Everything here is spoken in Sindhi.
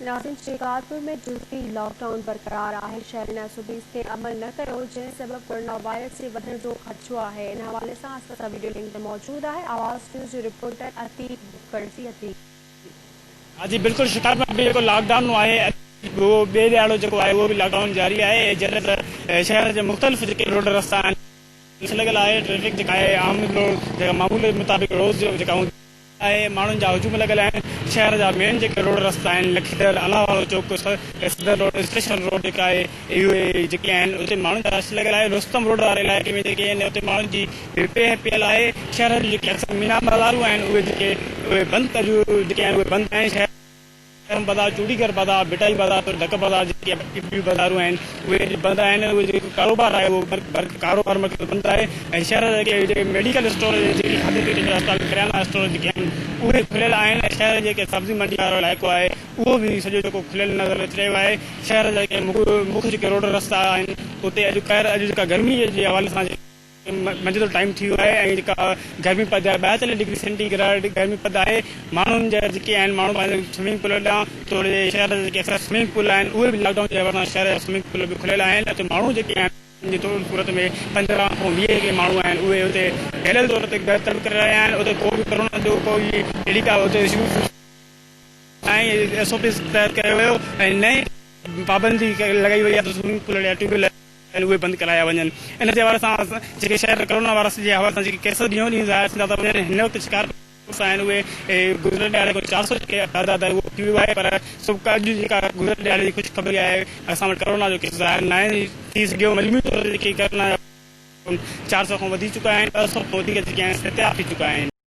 ناظرين شڪارپور ۾ جزوي لاڪ ڊائون برقرار آهي، شهرين ايس او پيز تي عمل نه ڪيو، جنهن سبب ڪورونا وائرس جي وڌڻ جو خدشو آهي، ان حوالي سان اسان سان وڊيو لنڪ تي موجود آهي آواز نيوز جو رپورٽر عتيق بکرجي عتيق. ها جي بلڪل شڪارپور ۾ به جيڪو لاڪ ڊائون آهي اهو ٻئي ڏهاڙو جيڪو آهي اهو به لاڪ ڊائون جاري آهي جڏهن ته شهر جي مختلف جيڪي روڊ رستا آهن لڳل آهي ٽريفڪ جيڪا آهي عام جيڪا معمول مطابق روز جو جيڪا هوندي آهي ماڻهن جا هجوم لڳل آهن شهر جا مين جيڪي روڊ رستا آهن لکيدر الله وارو چوڪ صدر روڊ اسٽيشن روڊ جيڪا آهي اهي جيڪي آهن اتي ماڻهن جا رش لڳل آهي رستم روڊ واري علائقي ۾ جيڪي آهن اتي ماڻهن جي پيهه پيل آهي شهر جون جيڪي اڪثر مينا بازارون آهن اهي جيڪي اهي بند جيڪي آهن اهي بند آهن شهر ڪرم بازار، چوڙيگر بازار، ڀٽائي بازار توڙي ڍڪ بازار جيڪي ٻيون بازارون آهن اهي بند آهن اهي جيڪو ڪاروبار آهي اهو ڪاروبار مرڪز بند آهي ۽ شهر جا جيڪي ميڊيڪل اسٽور جيڪي کاڌي پيتي جا اسٽال ڪريانا اسٽور جيڪي آهن اهي کليل آهن ۽ شهر جي جيڪي سبزي منڊي وارو علائقو آهي اهو به سڄو جيڪو کليل نظر اچي رهيو آهي شهر جا جيڪي مک جيڪي روڊ رستا آهن اتي اڄ اڄ جيڪا گرمي جي حوالي سان منجهند جو ٽائيم ٿي ويو آهي ۽ جيڪا گرمي پد آهي 42 ڊگري سينٽي گريڊ گرمي پد آهي ماڻهن جا جيڪي آهن ماڻهو پنهنجي سوئمنگ پول ڏانهن توڙي شهر جا جيڪي اڪثر سوئمنگ پول آهن اهي به لاڪ ڊائون جي حوالي سان شهر جا سوئمنگ پول به کليل آهن اتي ماڻهو جيڪي آهن جي طور صورت ۾ 15 کان 20 جيڪي ماڻهو آهن اهي اتي ڦهليل طور تي گهر تڙ ڪري رهيا آهن اتي ڪو به ڪرونا جو ڪوئي اهڙي ڪا اتي ۽ ايس او پيز تحت ڪيو ويو ۽ نئين پابندي لڳائي وئي آهي ته سوئمنگ پول يا ٽيوب ويل آهن اهي بند ڪرايا وڃن ان جي حوالي سان جيڪي شهر ڪرونا وائرس جي حوالي سان جيڪي ڪيس ڏينهون ڏينهن ظاهر ٿيندا ٿا وڃن هن وقت شڪارپور آهن اهي گذريل ڏهاڙي کان 400 جيڪي تعداد آهي اهو ٿي ويو آهي پر صبح اڄ جيڪا گذريل ڏهاڙي جي خوشخبري آهي اسان وٽ ڪرونا جو ڪيس ظاهر ناهي ٿي سگهيو مجموعي طور تي جيڪي ڪرونا جا 400 کان وڌي چڪا آهن 200 کان وڌيڪ جيڪي آهن صحتياب ٿي چڪا آهن.